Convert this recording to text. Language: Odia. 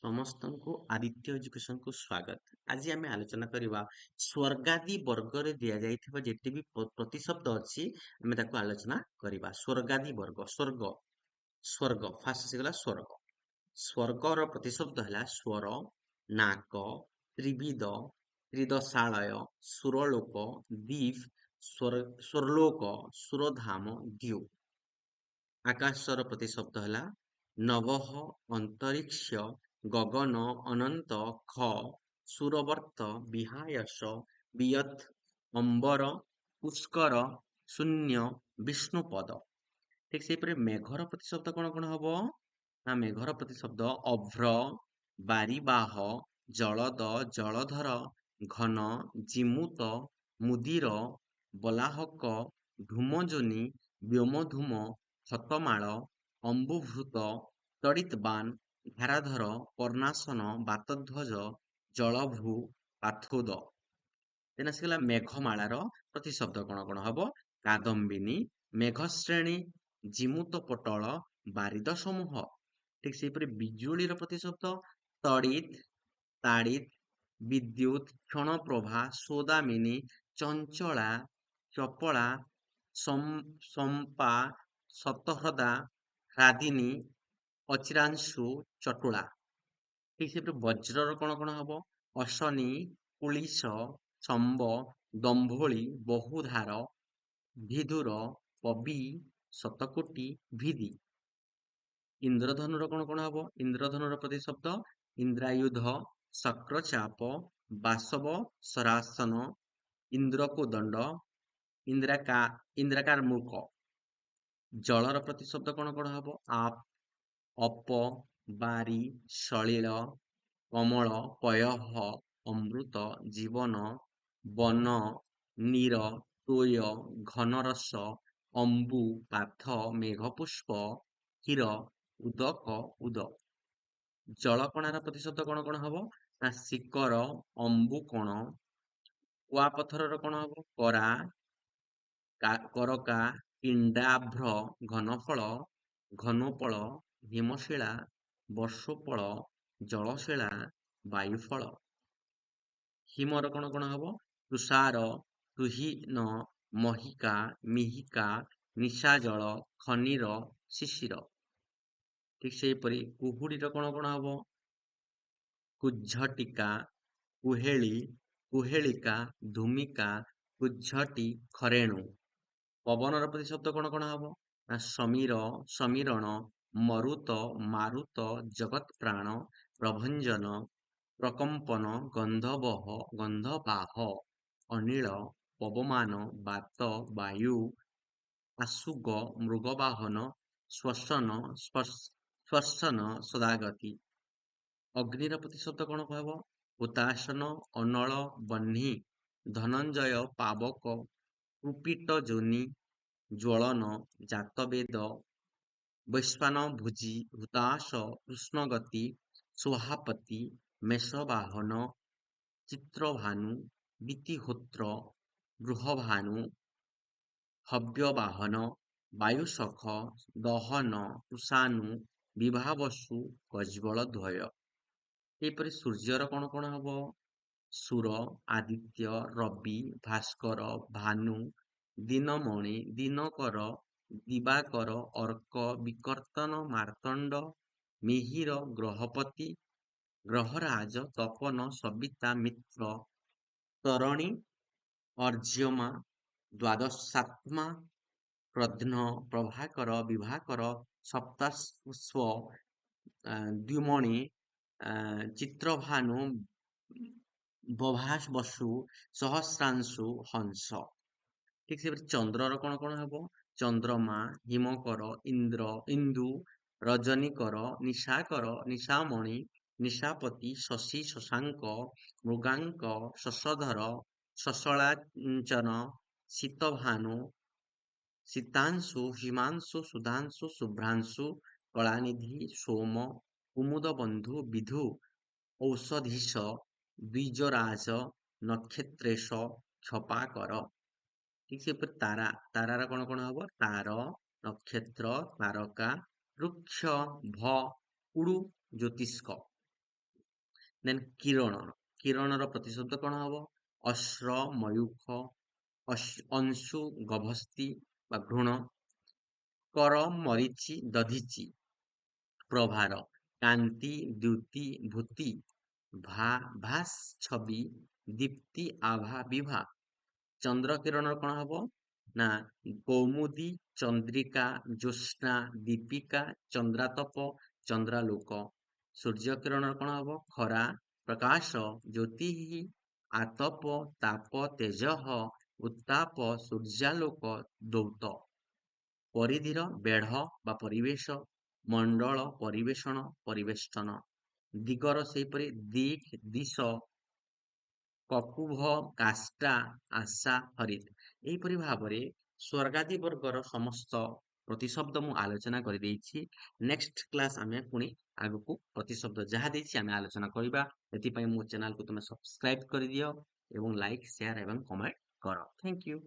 ସମସ୍ତଙ୍କୁ ଆଦିତ୍ୟ ଏଜୁକେସନକୁ ସ୍ୱାଗତ। ଆଜି ଆମେ ଆଲୋଚନା କରିବା ସ୍ୱର୍ଗାଦି ବର୍ଗରେ ଦିଆଯାଇଥିବା ଯେତେ ବି ପ୍ରତିଶବ୍ଦ ଅଛି, ଆମେ ତାକୁ ଆଲୋଚନା କରିବା। ସ୍ୱର୍ଗାଦି ବର୍ଗ, ସ୍ୱର୍ଗ, ସ୍ୱର୍ଗ ଫାଷ୍ଟ ଆସିଗଲା। ସ୍ୱର୍ଗ, ସ୍ୱର୍ଗର ପ୍ରତିଶବ୍ଦ ହେଲା ସ୍ୱର, ନାକ, ତ୍ରିବିଦ, ତ୍ରିଦଶାଳୟ, ସୁରଲୋକ, ଦ୍ୱୀପ, ସ୍ୱର୍ଲୋକ, ସୁରଧାମ, ଦ୍ୟୁ। ଆକାଶର ପ୍ରତିଶବ୍ଦ ହେଲା ନଭଃ, ଅନ୍ତରୀକ୍ଷ, ଗଗନ, ଅନନ୍ତ, ଖ, ସୁରବର୍ତ୍ତ, ବିହାୟସ, ବିୟତ୍, ଅମ୍ବର, ପୁଷ୍କର, ଶୂନ୍ୟ, ବିଷ୍ଣୁପଦ। ଠିକ ସେହିପରି ମେଘର ପ୍ରତିଶବ୍ଦ କଣ କଣ ହବ ନା, ମେଘର ପ୍ରତିଶବ୍ଦ ଅଭ୍ର, ବାରିବାହ, ଜଳଦ, ଜଳଧର, ଘନ, ଜିମୁତ, ମୁଦିର, ବଲାହକ, ଧୂମଯୋନି, ବ୍ୟୋମଧୂମ, ଖତମାଳ, ଅମ୍ବୁଭୃତ, ତଡ଼ିତ୍ବାନ୍, ଧାରାଧର, ପର୍ଣ୍ଣାସନ, ବାତଧ୍ୱଜ, ଜଳଭ୍ରୁ, ପାଥୋଦ। ଦେନ୍ ଆସିଗଲା ମେଘମାଳାର ପ୍ରତିଶବ୍ଦ କଣ କଣ ହବ? କାଦମ୍ବିନୀ, ମେଘଶ୍ରେଣୀ, ଜିମୁତ ପଟଳ, ବାରିଦ ସମୂହ। ଠିକ ସେହିପରି ବିଜୁଳିର ପ୍ରତିଶବ୍ଦ ତଡ଼ିତ୍, ତାଡ଼ିତ୍, ବିଦ୍ୟୁତ୍, କ୍ଷଣପ୍ରଭା, ସୌଦାମିନୀ, ଚଞ୍ଚଳା, ଚପଳା, ସମ୍ପା, ଶତହ୍ରଦା, ହ୍ରାଦିନୀ, ଅଚିରାଂଶୁ, ଚଟୁଳା। ଠିକ ସେହିପରି ବଜ୍ରର କଣ କଣ ହବ? ଅଶନି, କୁଳିଶ, ସମ୍ବ, ଦମ୍ଭୋଳି, ବହୁଧାର, ଭିଧୁର, ପବି, ଶତକୋଟି, ଭିଦି। ଇନ୍ଦ୍ରଧନୁର କଣ କଣ ହବ? ଇନ୍ଦ୍ରଧନୁର ପ୍ରତିଶବ୍ଦ ଇନ୍ଦ୍ରାୟୁଧ, ଶକ୍ରଚାପ, ବାସବ ଶରାସନ, ଇନ୍ଦ୍ରକୋଦଣ୍ଡ, ଇନ୍ଦ୍ରାକା ଇନ୍ଦ୍ରାକାର୍ମୁକ। ଜଳର ପ୍ରତିଶବ୍ଦ କଣ କଣ ହବ? ଆପ୍, ଅପ, ବାରି, ସଳିଳ, କମଳ, ପୟଃ, ଅମୃତ, ଜୀବନ, ବନ, ନୀର, ତୋୟ, ଘନରସ, ଅମ୍ବୁ, ପାଥ, ମେଘପୁଷ୍ପ, କ୍ଷୀର, ଉଦକ, ଉଦ। ଜଳକଣାର ପ୍ରତିଶବ୍ଦ କଣ କଣ ହବ ନା, ଶିକର, ଅମ୍ବୁକୋଣ। କୁଆପଥରର କଣ ହବ? କରା, କରକା, ପିଣ୍ଡାଭ୍ର, ଘନଫଳ, ଘନୋପଳ, ହିମଶିଳା, ବର୍ଷୋପଳ, ଜଳଶିଳା, ବାୟୁଫଳ। ହିମର କଣ କଣ ହବ? ତୁଷାର, ତୁହିନ, ମହିକା, ମିହିକା, ନିଶାଜଳ, ଖନିର, ଶିଶିର। ଠିକ ସେହିପରି କୁହୁଡିର କଣ କଣ ହବ? କୁଜ୍ଝଟିକା, କୁହେଳି, କୁହେଳିକା, ଧୂମିକା, କୁଜ୍ଝଟି, ଖରେଣୁ। ପବନର ପ୍ରତିଶବ୍ଦ କଣ କଣ ହବ ନା, ସମୀର, ସମୀରଣ, ମରୁତ, ମାରୁତ, ଜଗତ୍ପ୍ରାଣ, ପ୍ରଭଞ୍ଜନ, ପ୍ରକମ୍ପନ, ଗନ୍ଧବହ, ଗନ୍ଧବାହ, ଅନିଳ, ପବମାନ, ବାତ, ବାୟୁ, ଆଶୁଗ, ମୃଗବାହନ, ଶ୍ୱସନ, ସ୍ପର୍ଶନ, ସଦାଗତି। ଅଗ୍ନିର ପ୍ରତିଶବ୍ଦ କଣ ହବ? ହୁତାଶନ, ଅନଳ, ବହ୍ନି, ଧନଞ୍ଜୟ, ପାବକ, କୃପିଟଯୋନି, ଜ୍ୱଳନ, ଜାତବେଦ, ବୈଶ୍ୱାନଭୁଜି, ହୁତାଶ, କୃଷ୍ଣଗତି, ସ୍ୱହାପତି, ମେଷବାହନ, ଚିତ୍ରଭାନୁ, ବୀତିହୋତ୍ର, ବୃହଭାନୁ, ହବ୍ୟବାହନ, ବାୟୁସଖ, ଦହନ, କୃଶାନୁ, ବିଭାବସୁ, ଗଜ୍ବଳଦ୍ୱୟ। ଏହିପରି ସୂର୍ଯ୍ୟର କଣ କଣ ହବ? ସୁର, ଆଦିତ୍ୟ, ରବି, ଭାସ୍କର, ଭାନୁ, ଦିନମଣି, ଦିନକର, ଦିବାକର, ଅର୍କ, ବିକର୍ତ୍ତନ, ମାର୍ତ୍ତଣ୍ଡ, ମିହିର, ଗ୍ରହପତି, ଗ୍ରହରାଜ, ତପନ, ସବିତା, ମିତ୍ର, ତରଣୀ, ଅର୍ଜ୍ୟମା, ଦ୍ୱାଦଶାତ୍ମା, ପ୍ରଧ୍ନ, ପ୍ରଭାକର, ବିଭାକର, ସପ୍ତାଶ୍ୱ, ଦ୍ୟୁମଣି, ଚିତ୍ରଭାନୁ, ବଭାବସୁ, ସହସ୍ରାଂଶୁ, ହଂସ। ଠିକ ସେପରି ଚନ୍ଦ୍ରର କଣ କଣ ହବ? ଚନ୍ଦ୍ରମା, ହିମକର, ଇନ୍ଦ୍ର, ଇନ୍ଦୁ, ରଜନୀକର, ନିଶାକର, ନିଶାମଣି, ନିଶାପତି, ଶଶି, ଶଶାଙ୍କ, ମୃଗାଙ୍କ, ଶଶଧର, ସଶଳାଞ୍ଚନ, ଶୀତଭାନୁ, ସୀତାଂଶୁ, ହିମାଂଶୁ, ସୁଧାଂଶୁ, ଶୁଭ୍ରାଂଶୁ, କଳାନିଧି, ସୋମ, କୁମୁଦବନ୍ଧୁ, ବିଧୁ, ଔଷଧୀଶ, ଦ୍ୱିଜରାଜ, ନକ୍ଷତ୍ରେଶ, କ୍ଷପାକର। ଠିକ ସେପରି ତାରା, ତାରାର କଣ କଣ ହବ? ତାର, ନକ୍ଷତ୍ର, ତାରକା, ବୃକ୍ଷ, ଭ, କୁଡୁ, ଜ୍ୟୋତିଷ୍କ। ଦେନ୍ କିରଣ, କିରଣର ପ୍ରତିଶବ୍ଦ କଣ ହବ? ଅଶ୍ର, ମୟୁଖ, ଅଂଶୁ, ଗଭସ୍ତି ବା ଘୃଣ, କର, ମରିଚି, ଦଧିଚି। ପ୍ରଭାର କାନ୍ତି, ଦ୍ୟୁତି, ଭୂତି, ଭା, ଭାସ୍, ଛବି, ଦୀପ୍ତି, ଆଭା, ବିଭା। ଚନ୍ଦ୍ର କିରଣର କଣ ହବ ନା କୌମୁଦୀ, ଚନ୍ଦ୍ରିକା, ଜ୍ୟୋତ୍ସ୍ନା, ଦୀପିକା, ଚନ୍ଦ୍ରାତପ, ଚନ୍ଦ୍ରାଲୋକ। ସୂର୍ଯ୍ୟ କିରଣର କଣ ହବ? ଖରା, ପ୍ରକାଶ, ଜ୍ୟୋତି, ଆତପ, ତାପ, ତେଜଃ, ଉତ୍ତାପ, ସୂର୍ଯ୍ୟାଲୋକ, ଦୌତ। ପରିଧିର ବେଢ଼ ବା ପରିବେଶ, ମଣ୍ଡଳ, ପରିବେଷଣ, ପରିବେଷ୍ଟନ। ଦିଗର ସେହିପରି ଦିକ୍, ଦିଶ, କକୁଭ, କାଷ୍ଟା, ଆଶା, ହରିତ। ଏହିପରି ଭାବରେ ସ୍ୱର୍ଗାଦି ବର୍ଗର ସମସ୍ତ ପ୍ରତିଶବ୍ଦ ମୁଁ ଆଲୋଚନା କରିଦେଇଛି। ନେକ୍ସଟ କ୍ଲାସ୍ ଆମେ ପୁଣି ଆଗକୁ ପ୍ରତିଶବ୍ଦ ଯାହା ଦେଇଛି ଆମେ ଆଲୋଚନା କରିବା। ଏଥିପାଇଁ ମୋ ଚ୍ୟାନେଲକୁ ତୁମେ ସବସ୍କ୍ରାଇବ କରିଦିଅ ଏବଂ ଲାଇକ୍, ସେୟାର ଏବଂ କମେଣ୍ଟ କର। Thank you.